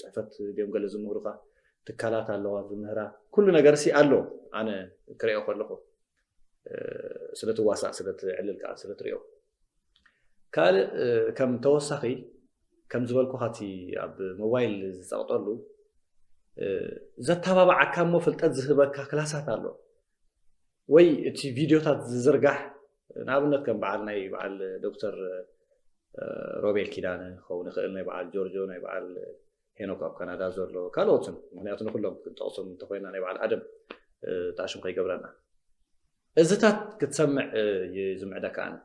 ጽሕፈት ድዮም ገለ ዝምህሩካ ትካላት ኣለዋ ዝምህራ ኩሉ ነገር ሲ ኣሎ። ኣነ ክሪኦ ከለኹ ስለትዋሳእ ስለትዕልል ከዓ ስለትሪኦ ካልእ ከም ተወሳኺ ከም ዝበልኩኻ እቲ ኣብ ሞባይል ዝፀቕጠሉ ዘተባብዓካ እሞ ፍልጠት ዝህበካ ክላሳት ኣሎ ወይ እቲ ቪድዮታት ዝዝርጋሕ ንኣብነት ከም በዓል ናይ በዓል ዶክተር ሮቤል ኪዳነ ክኸውን ይኽእል ናይ በዓል ጆርጆ ናይ በዓል ሄኖክ ኣብ ካናዳ ዘሎ ካልኦትን ምክንያቱ ንኩሎም ክንጠቕሶም እንተኮይና ናይ በዓል ኣደም ጣሽም ከይገብረና እዚታት ክትሰምዕ ይዝምዕደካ ኣነ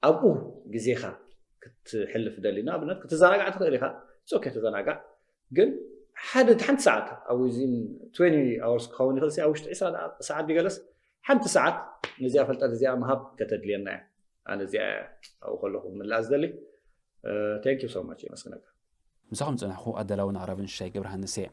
ኣብኡ ግዜኻ ክትሕልፍ ደሊ ንኣብነት ክትዘናጋዕ ትኽእል ኢኻ ኦኬ ተዘናጋዕ ግን ሓደ ሓንቲ ሰዓት ኣብ within twenty hours ክኸውን ይኽእል ኣብ ውሽጢ ዕስራ ሰዓት ድገለስ ሓንቲ ሰዓት ነዚኣ ፈልጠት እዚኣ ምሃብ ከተድልየና እያ ኣነ እዚኣ ኣብኡ ከለኹ ምላእ ዝደሊ thank you so much የመስግነካ ምሳኹም ዝፀናሕኹ ኣዳላውን ኣቕራብን ሽሻይ ገብረሃንስ እየ